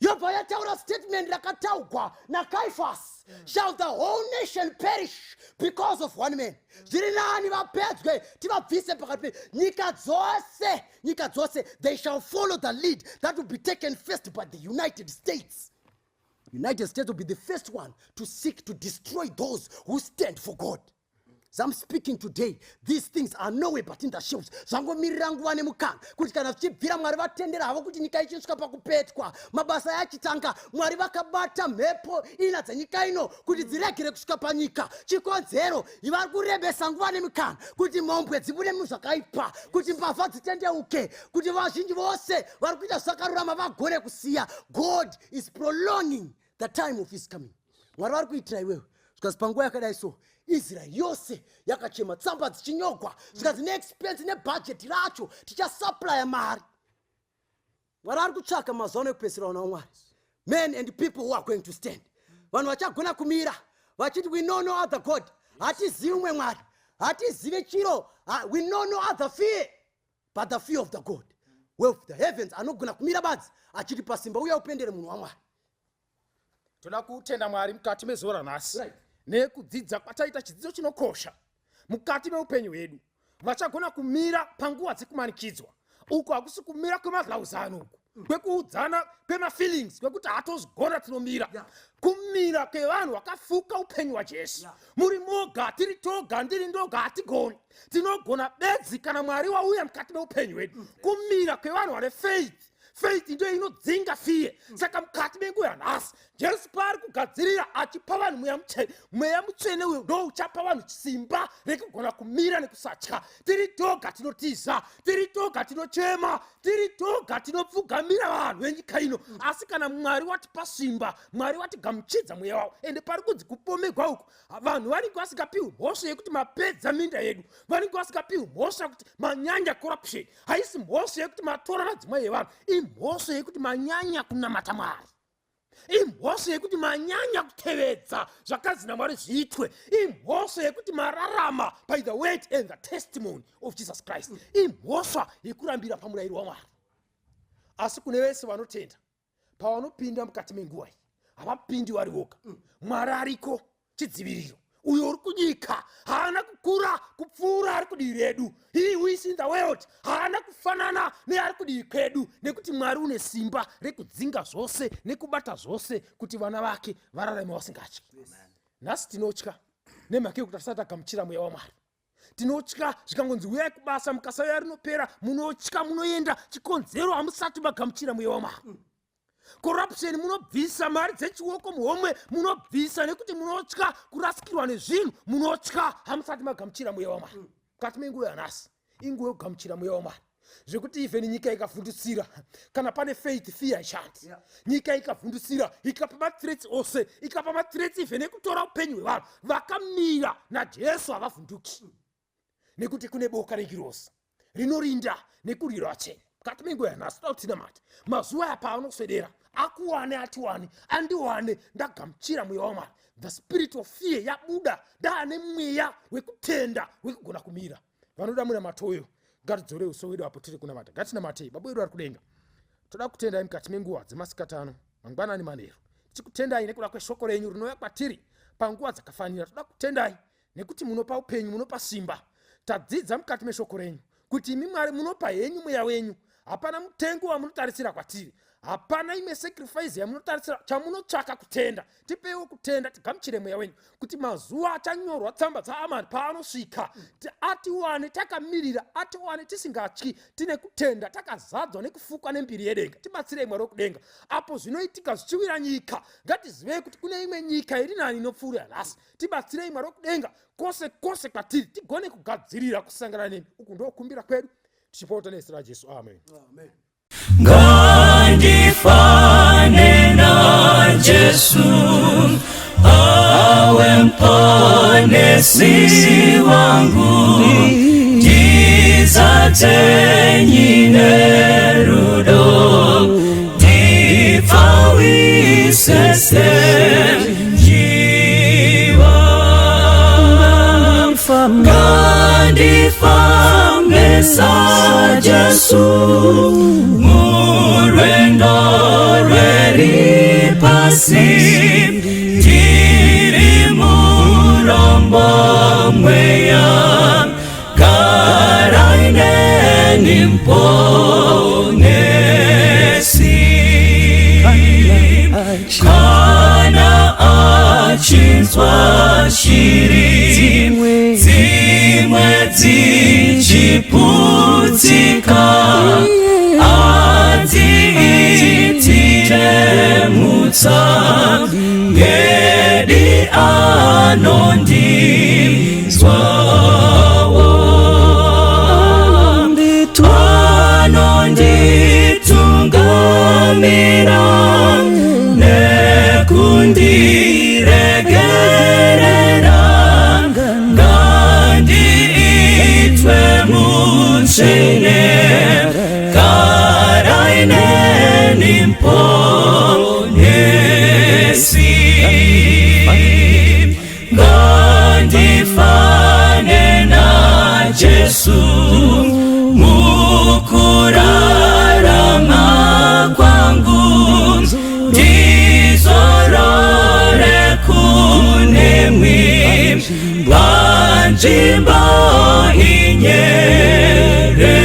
yobva yataura statement rakataugwa naCaiaphas, "Shall the whole nation perish because of one man? Zviri nani vapedzwe, tivabvise pakati pe nyika dzose." Nyika dzose, they shall follow the lead that will be taken first by the United States. United States will be the first one to seek to destroy those who stand for God. As I'm speaking today, these things are nowhere but in the shelves. Zvangomirira nguva nemukana kuti kana zvichibvira Mwari vatendera havo kuti nyika ichisvika pakupetwa, mabasa yachitanga, Mwari vakabata mhepo ina dzenyika ino kuti dziregere kusvika panyika. Chikonzero vari kurebesa nguva nemikana kuti mhombwe dzibude muzvakaipa, kuti mbavha dzitendeuke, kuti vazhinji vose vari kuita zvakarurama vagone kusiya. God is prolonging the time of his coming. Mwari vari kuitira iwewe. Zvikanzi panguva yakadai so Israeri yose yakachema, tsamba dzichinyogwa, zvikanzi neexpense nebhajeti racho tichasupplya mari. Mwari ari kutsvaka mazuva ano ekupedzisira vana vaMwari, men and people who are going to stand, vanhu vachagona kumira vachiti, "We know no other God." Hatizivi umwe Mwari, hatizivi chiro. We know no other fear but the fear of the God of the heavens, anogona kumira badzi achiti pasimba. Uya upendere, munhu waMwari. Toda kutenda Mwari mukati mezuva ranhasi nekudzidza kwataita chidzidzo chinokosha mukati meupenyu hwedu. Vachagona kumira panguva dzekumanikidzwa. Uku hakusi kumira kwemadlauzano, uku kwekuudzana kwemafeelings, kwekuti hatozigona tinomira. Kumira kwevanhu vakafuka upenyu hwaJesu. Muri moga, tiri toga, ndiri ndoga, hatigoni. Tinogona bedzi kana Mwari wauya mukati meupenyu hwedu. Kumira kwevanhu vane faith. Faith ndiyo inodzinga fear. Saka mukati menguva yanhasi, Jesu paari kugadzirira achipa vanhu Mweya Mutsvene, Mweya Mutsvene uyo ndo uchapa vanhu simba rekugona kumira nekusatya. Tiri toga tinotiza, tiri toga tinochema, tiri toga tinopfugamira vanhu venyika ino. Asi kana Mwari watipa simba, Mwari watigamuchidza Mweya wavo, ende pari kunzi kupomegwa uku, vanhu vanenge vasingapiwi mhosva yekuti mapedza minda yedu, vanenge vasingapiwi mhosva kuti manyanya corruption. Haisi mhosva yekuti matora madzimai evanhu, imhosva yekuti manyanya kunamata Mwari, imhosva yekuti manyanya kutevedza zvakanzi naMwari zviitwe, imhosva yekuti mararama by the word and the testimony of Jesus Christ, imhosva yekurambira pamurayiro waMwari. Asi kune vese vanotenda, pavanopinda mukati menguva iyi, havapindi vari voga. Mwari ariko, chidziviriro. Uyo uri kunyika haana kukura kupfuura ari kudivi redu. He who is in the world haana kufanana neari kudivi kwedu, nekuti Mwari une simba rekudzinga zvose nekubata zvose kuti vana vake vararame vasingatyi. Nhasi tinotya nemhaka yekuti tisati tagamuchira Mweya waMwari. Tinotya zvikangonzi uyai kubasa, mukasauya rinopera, munotya, munoenda. Chikonzero, hamusati magamuchira Mweya waMwari. Corruption, munobvisa mari dzechioko muhomwe, munobvisa nekuti munotya kurasikirwa nezvinhu, munotya, hamusati magamuchira Mweya waMwari. Mukati menguva yanhasi, inguva yekugamuchira Mweya waMwari, zvekuti even nyika ikavhundusira, kana pane faith, fear haishandi. Nyika ikavhundusira, ikapa mathreats ose, ikapa mathreats even ekutora upenyu hwevanhu, vakamira naJesu havavhunduki, nekuti kune boka rengirozi rinorinda nekurwira vatsvene. Mukati menguva yanhasi, toda kutinamata mazuva aya paanoswedera, akuwane, atiwane, andiwane ndagamuchira Mweya waMwari. The spirit of fear yabuda, ndaane mweya wekutenda wekugona kumira. Vanoda munamatoyo, ngatidzore uso hwedu apo tiri kunamata. Ngatinamatei. Baba wedu ari kudenga, toda kutendai mukati menguva dzemasikatano, mangwanani, manheru. Tichikutendai nekuda kweshoko renyu rinouya kwatiri panguva dzakafanira. Toda kutendai nekuti munopa upenyu, munopa simba. Tadzidza mukati meshoko renyu kuti imi Mwari munopa henyu Mweya wenyu. Hapana mutengo wamunotarisira kwatiri, hapana imwe sacrifice yamunotarisira. Chamunotsvaka kutenda. Tipeiwo kutenda, tigamuchire Mweya wenyu, kuti mazuva achanyorwa tsamba dzaAmani paanosvika, atiwane takamirira, atiwane tisingatyi, tine kutenda, takazadzwa nekufukwa nembiri yedenga. Tibatsirei, Mwari wekudenga. Apo zvinoitika zvichiwira nyika, ngatizivei kuti kune imwe nyika iri nani inopfuura yanhasi. Tibatsirei, Mwari wekudenga, kwose kwose kwatiri, tigone kugadzirira kusangana nemi. Uku ndokumbira kwedu, tichipota nezita raJesu, amen. Amen. Ngandifane naJesu, awe mponesi wangu, ndizadze nerudo, ndipfawise senjiva. Ngandifambe saJesu murwendo rweripasi, ndiri murombo mweya, garai neni mponesi. Kana achinzwa shiri. Anondinzwawo, anonditungamira nekundiregerera. Ngandiitwe mutsvene, garai neni Muponesi. Ngandifane naJesu mukurarama kwangu, ndizorore kunemwi panzvimbo inyerere.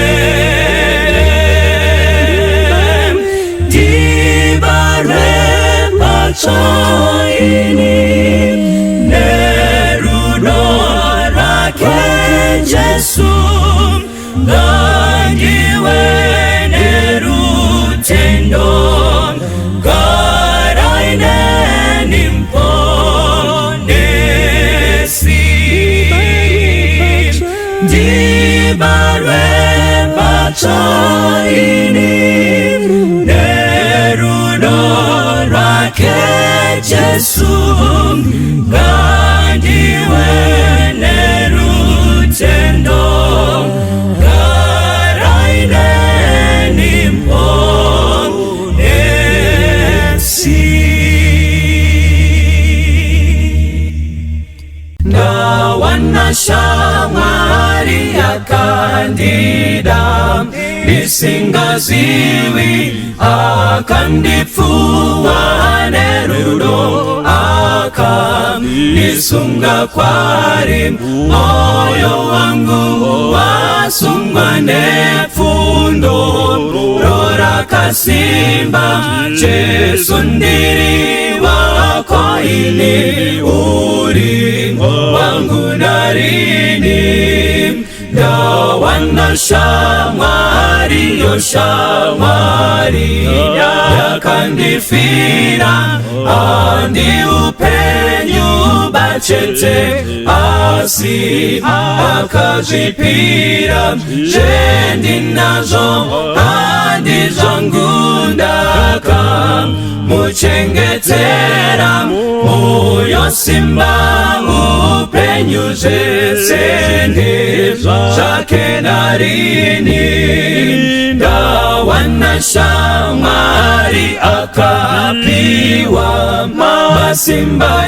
Ndibarwe patsva ini nerudo rwake Jesu, ngandiwe nerutendo, garai neni Muponesi. Ndibarwe patsva ini nerudo rwake Jesu, ngandiwe nerutendo, garai neni Muponesi. Ndawana shamwari yakandida ndisingazivi, akandipfuwa nerudo, akandisunga kwari. Moyo wangu wasungwa nepfundo rakasimba. Jesu, ndiri wako ini, uri wangu narini. Ndawana shamwari, yo shamwari yakandifira. Handi upenyu bachete, asi akazvipira. Zvendinazvo handi zvangu, ndakamuchengetera. Moyo, simba, upenyu, zvese ndezvake narini. Ndawana shamwari akapiwa masimba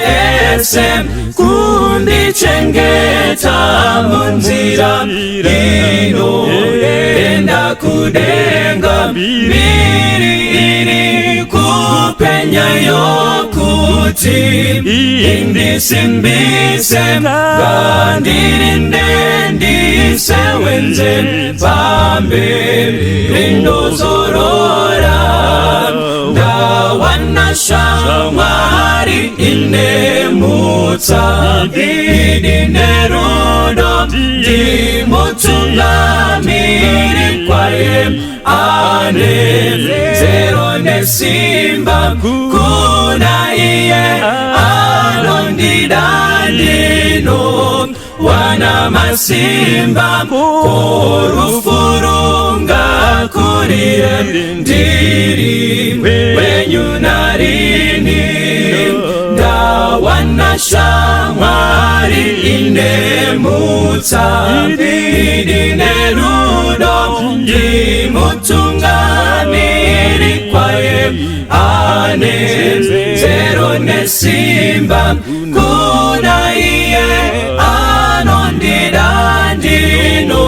ese kundichengeta munzira inoenda kudenga. Mbiri iri kupenya yokuti indisimbise, ngandirinde, ndisewenze pamberi, ndozorora. Ndawana shamwari ine mutsa, idi nerudo, ndimutungamiri kwaye, ane zero nesimba. Kuna iye anondida ndino wana masimba. Ko rufu rungakurire, ndiri wenyu narini. Ndawana shamwari ine mutsa, idi nerudo, ndimutungamiri kwaye, ane zero nesimba. Kuna iye anondida ndino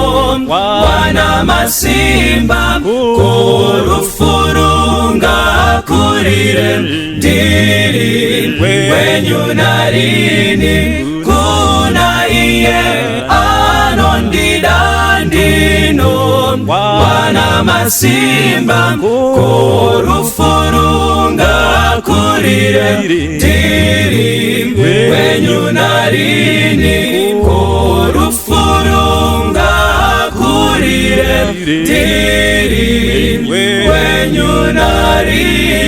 wana masimba. Ko rufu rungakurire, ndiri wenyu narini. Kuna iye anondida ndino wana masimba. Ko rufu rungakurire, ndiri wenyu narini. Ko rufu rungakurire, ndiri wenyu narini.